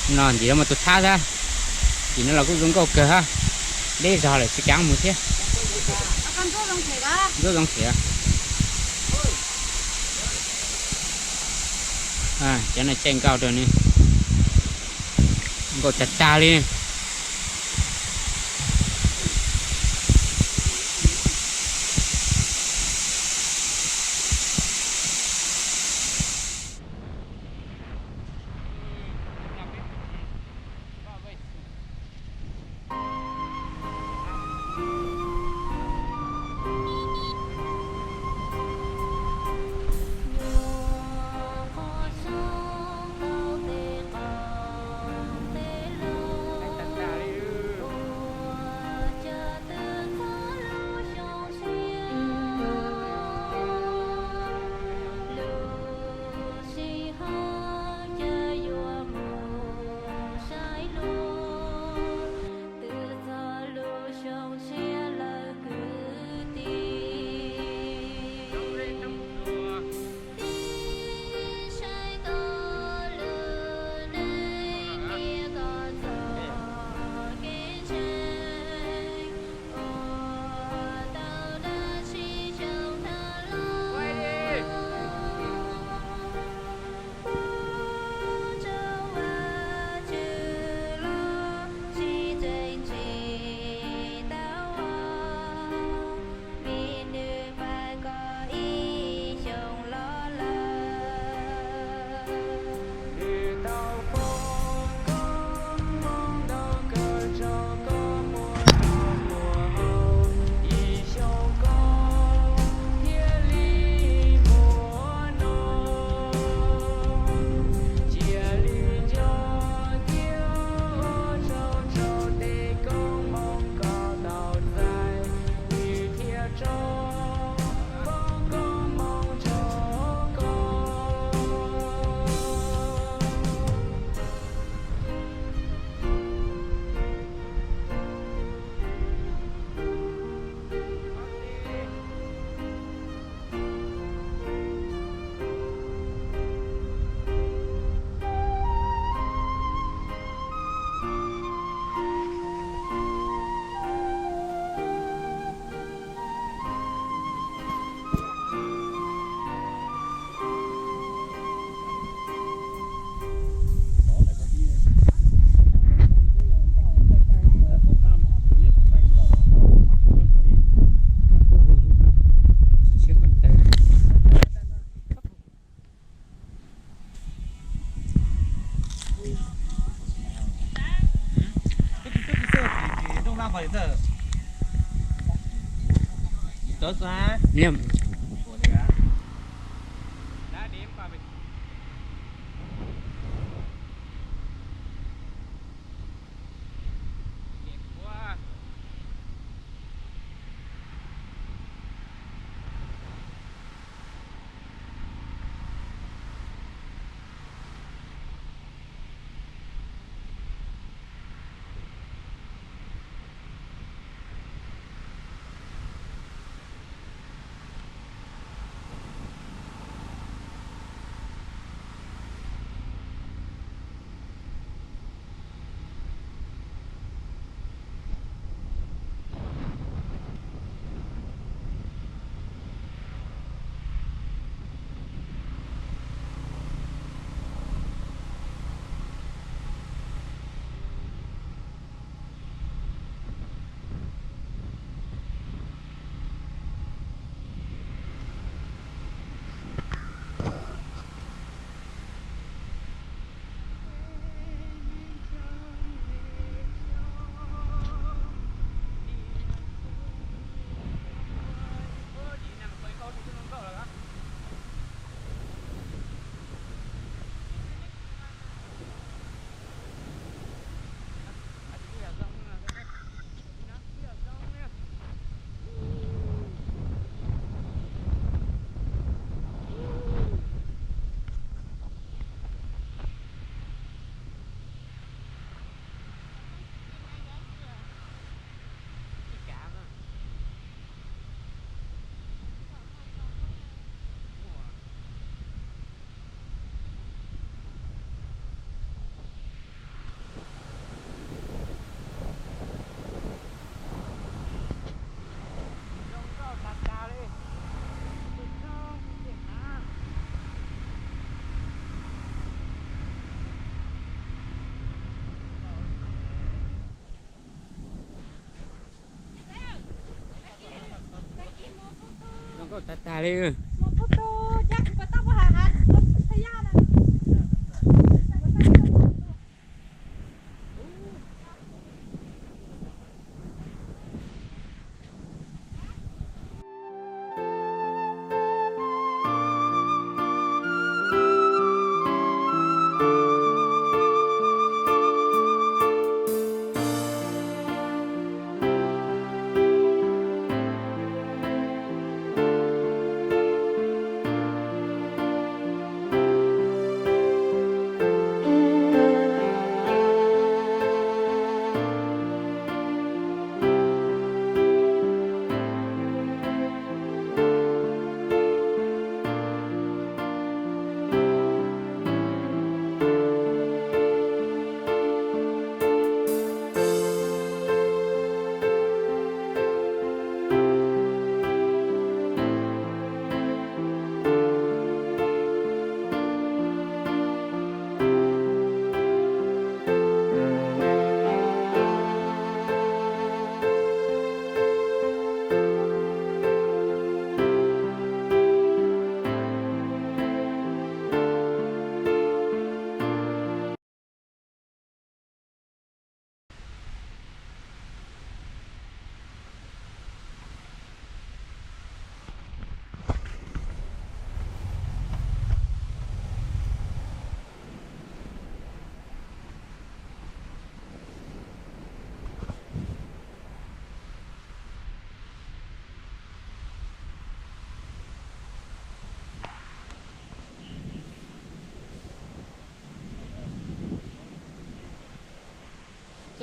No ntim los mus tus thab xwb, ntim no los kuj zoo nkauj kawg hab. Deb zog lawm tsis kav mus thiab. Ntsuab zoo thiab. Cov no caij nkauj rau ne, nkauj tag tag li. Tag tag li.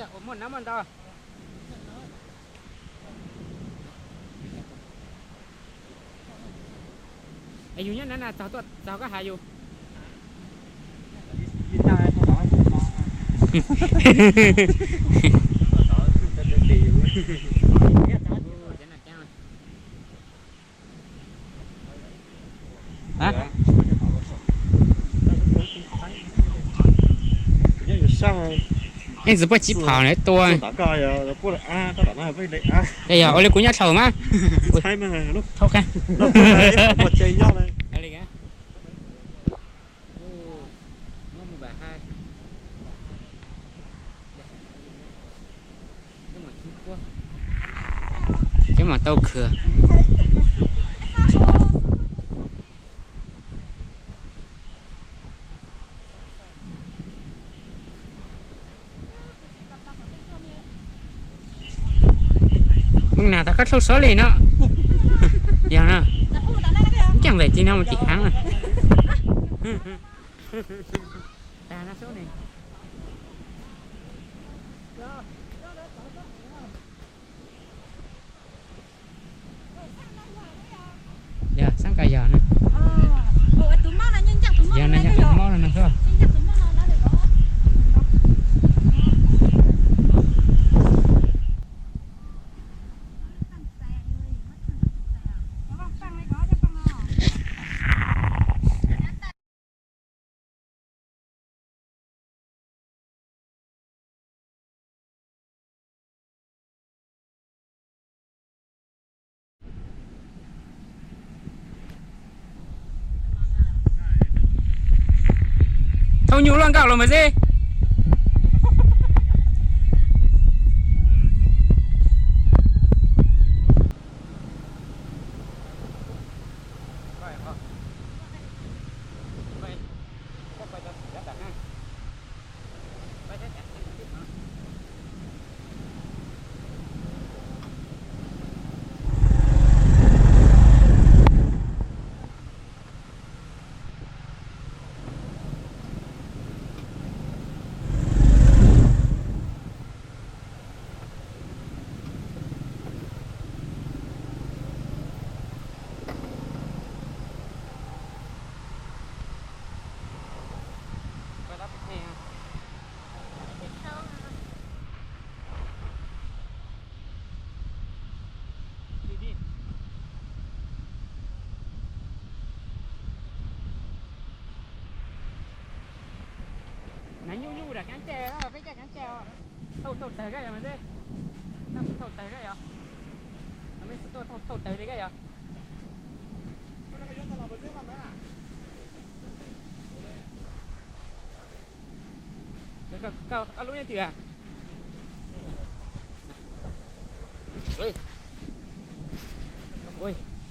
Ua muaj nab muaj ntau. Es yus nyob nab na, txog koj hav yus. Yeej tsis puaj tsis phaum na tua. Yog ua li kuv nyob dhau mas. Cov mas tau khwv. Mej nas tau kab tshauj sov li no. Yog no, nceej vem tsis no mus tim khaav na. Yog xab nkaus yog na. Yog na, yog tus mob no no xwb. Thauj nyuj luaj nkauj los mas xwb. Nav nyuj nyuj ram kaav cai, peb caj kaav cai os. Thauj thauj tawg koj yog mas xwb. Thauj tawg koj yog. Mej tuaj thauj tawg li koj yog.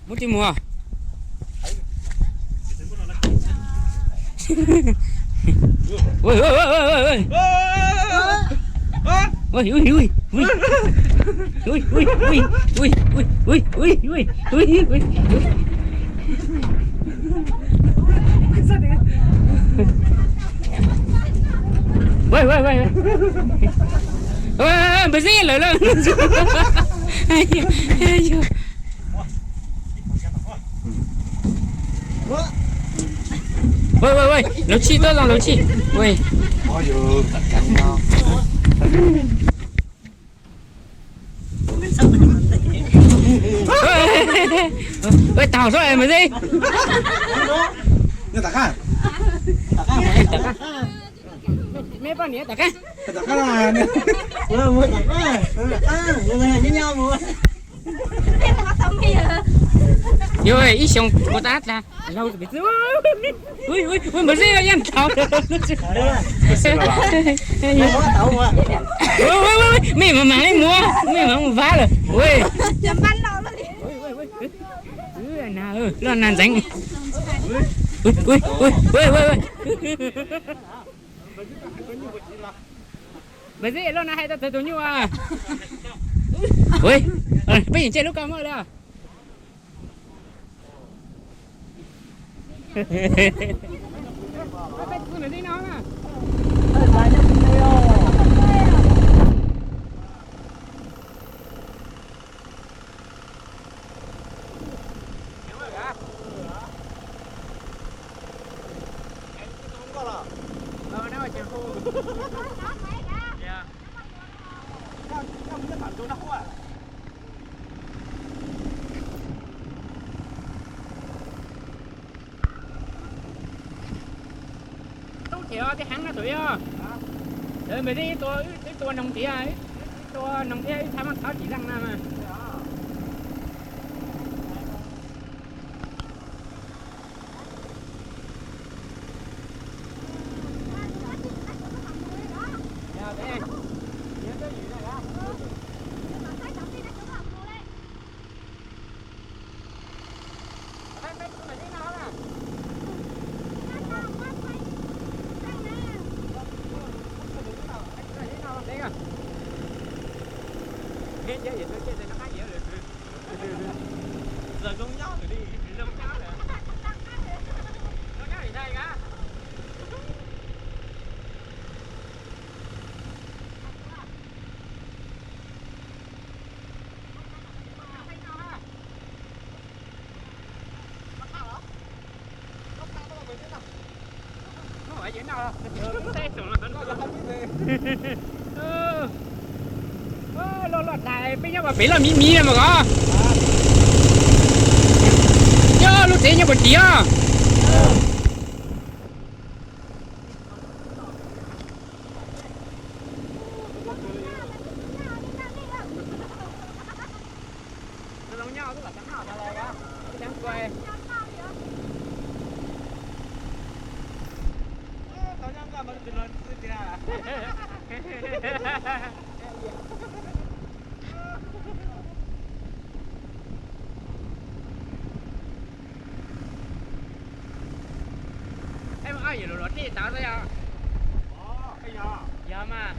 Muab tsis muag. Npawg Zeb lawm lawm. Lub tshij tuaj zoo lub tshij. Tau sub Npawg Zeb. Me poj niam tom qab. Yog ib xyoo ua tab tag laug tus piv txwv. Ua Npawg Zeb yaj nthau. Mej mas mam li muab, mej mam mus vab lawm. Loj na ntxeev. Npawg Zeb loj na hais tau txawv tus nyuj. Peb yeej ntsej lub koj muaj li. Tub thiab tej heev no tus yog. Lawv npawg Zeb ib tua noog tiag, ib tua noog thiab ib txhab maj thab tsis leej na mas. Loj loj tas peb nyob pem loj miv miv mas ko. Nyob lub tsev nyob puag tim os. Yog mas.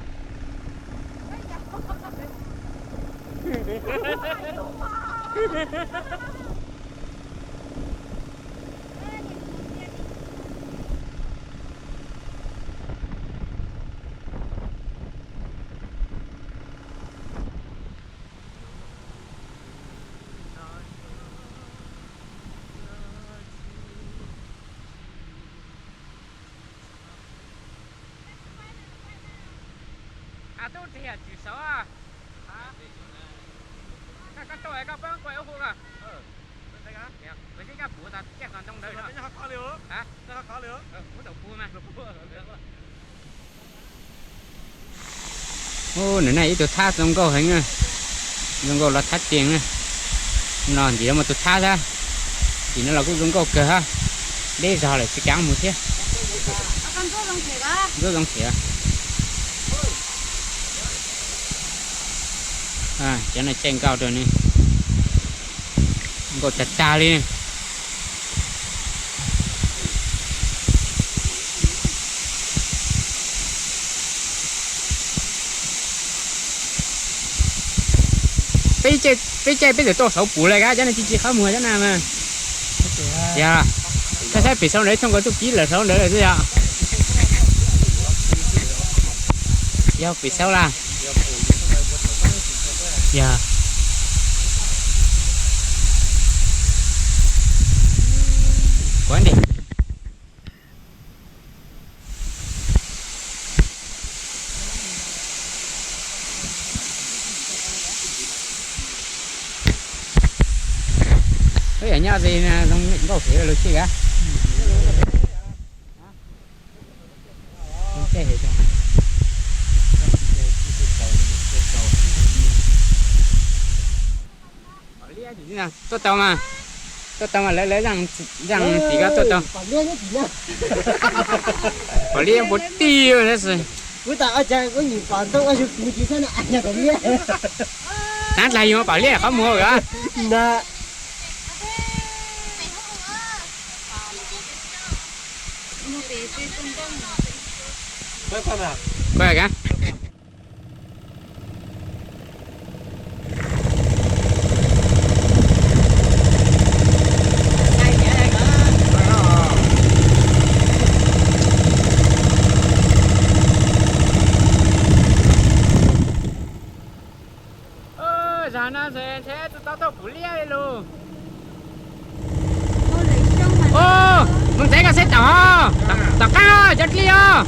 Tub tsis yog tsis saud. Koj tuaj koj pab kuaj ub hu koj. Kuv sib koj puv tas caj qos ntoo ntawd no. Kuv tau puv mas. Ub, nws na ib tug thab zoo nkauj heev na. Zoo nkauj los thab cees na. No ntim los mus tus thab xwb. Tim no los kuj zoo nkauj kawg hab, deb zog lawm tsis kav mus thiab. Ntxuav zoo thiab. Cov no caij nkauj rau ne, nkauj tag tag li. Peb caij peb txawm tuaj saud pum lawm, cov no tsis tsis qhov muag cov no mas. Yog, koj saib pem saud ntawd, thooj nkaus txuj kev lawm saud ntawd lawm xwb yog. Yog pem saud lawm. Yog. Kuv nti Wb yam nyob ze zoo nkauj heev lug sij as. Tuaj tau mas, tuaj tau mas lawv lawv zaaj tim koj tuaj tau. Pom liab puav tij tab sis. Taav dlaag yug pom liab qhov muag kod. Zaum no ntshe tsis tau tuaj pum liab li lug. Mus tsev koj saib taum, tom qaab cov dlej os.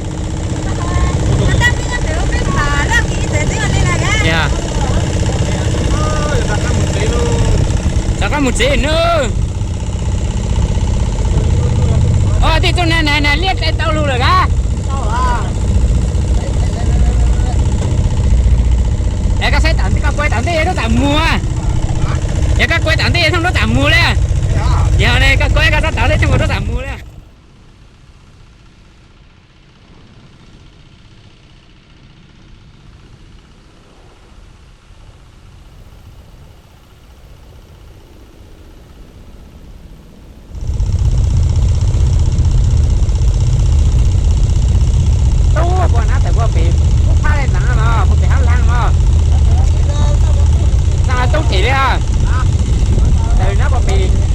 Tom qaab mus tsev nawb. Tej tug na na liab dlej tau lug lawm kod. Es koj saib taum ntej, koj kuav taum ntej lub txam muag. Yog koj kuav taum ntej thooj lub txam muag le. Yog le koj kuav koj sab taum ntej thooj lub txam muag le. Tub puas nab tawm puag pem, tub phab le ntawd no, puag pem hab laag no. Tub pem li, tawm nab puag pem.